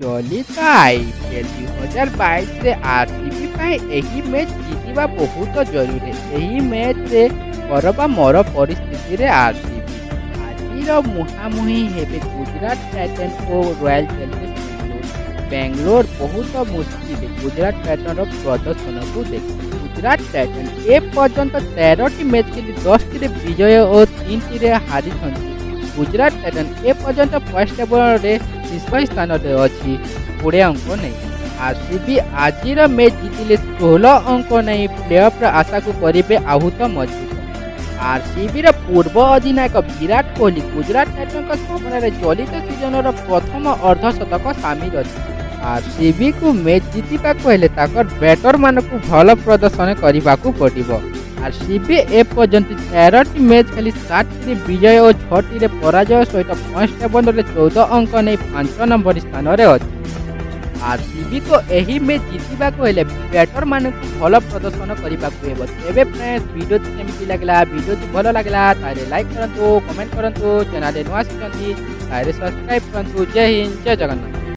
ଚଳିତ IPL 2022ରେ RCB ପାଇଁ ଏହି ମ୍ୟାଚ୍ ଜିତିବା ବହୁତ ଜରୁରୀ। ଏହି ମ୍ୟାଚ୍ରେ କର ବା ମର ପରିସ୍ଥିତିରେ ଆରସିବି। ଆଜିର ମୁହାଁମୁହିଁ ହେବେ ଗୁଜରାଟ ଟାଇଟନ୍ସ ଓ ରୟାଲ ଚ୍ୟାଲେଞ୍ଜର୍ସ ବେଙ୍ଗାଲୋର। ବେଙ୍ଗାଲୋର ବହୁତ ମୁସ୍କିଲ ଗୁଜରାଟ ଟାଇଟନ୍ସର ପ୍ରଦର୍ଶନକୁ ଦେଖି। ଗୁଜରାଟ ଟାଇଟନ୍ସ ଏ ପର୍ଯ୍ୟନ୍ତ 13ଟି ମ୍ୟାଚ୍ ଖେଳି 10ଟିରେ ବିଜୟ ଓ 3ଟିରେ ହାରିଛନ୍ତି। ଗୁଜରାଟ ଟାଇଟନ୍ସ ଏ ପର୍ଯ୍ୟନ୍ତ ପଏଣ୍ଟ ଟେବୁଲରେ ଶୀର୍ଷ ସ୍ଥାନରେ ଅଛି 20 ଅଙ୍କ ନେଇ। ଆରସିବି ଆଜିର ମ୍ୟାଚ୍ ଜିତିଲେ 16 ଅଙ୍କ ନେଇ ପ୍ଲେଅଫ୍ର ଆଶାକୁ କରିବେ ଆହୁତ ମଜବୁତ। ଆରସିବିର ପୂର୍ବ ଅଧିନାୟକ ବିରାଟ କୋହଲି ଗୁଜରାଟ ଟାଇଟନ୍ସଙ୍କ ସାମନାରେ ଚଳିତ ସିଜନର ପ୍ରଥମ ଅର୍ଦ୍ଧଶତକ ସାମିଲ ଅଛି। ଆରସିବିକୁ ମ୍ୟାଚ୍ ଜିତିବାକୁ ହେଲେ ତାଙ୍କର ବ୍ୟାଟରମାନଙ୍କୁ ଭଲ ପ୍ରଦର୍ଶନ କରିବାକୁ ପଡ଼ିବ। ଆରସିବି ଏ ପର୍ଯ୍ୟନ୍ତ 13ଟି ମ୍ୟାଚ୍ ଖେଳି 7ଟିରେ ବିଜୟ ଓ 6ଟିରେ ପରାଜୟ ସହିତ ପଏଣ୍ଟ ଟେବୁଲରେ 14 ଅଙ୍କ ନେଇ 5 ନମ୍ବର ସ୍ଥାନରେ ଅଛି। ଆରସିବିକୁ ଏହି ମ୍ୟାଚ୍ ଜିତିବାକୁ ହେଲେ ବ୍ୟାଟରମାନଙ୍କୁ ଭଲ ପ୍ରଦର୍ଶନ କରିବାକୁ ହେବ। ତେବେ ଫ୍ରେଣ୍ଡସ୍, ଭିଡ଼ିଓଟି କେମିତି ଲାଗିଲା? ଭିଡ଼ିଓଟି ଭଲ ଲାଗିଲା ତାହେଲେ ଲାଇକ୍ କରନ୍ତୁ, କମେଣ୍ଟ କରନ୍ତୁ। ଚ୍ୟାନେଲରେ ନୂଆ ଆସିଛନ୍ତି ତାହେଲେ ସବସ୍କ୍ରାଇବ୍ କରନ୍ତୁ। ଜୟ ହିନ୍ଦ, ଜୟ ଜଗନ୍ନାଥ।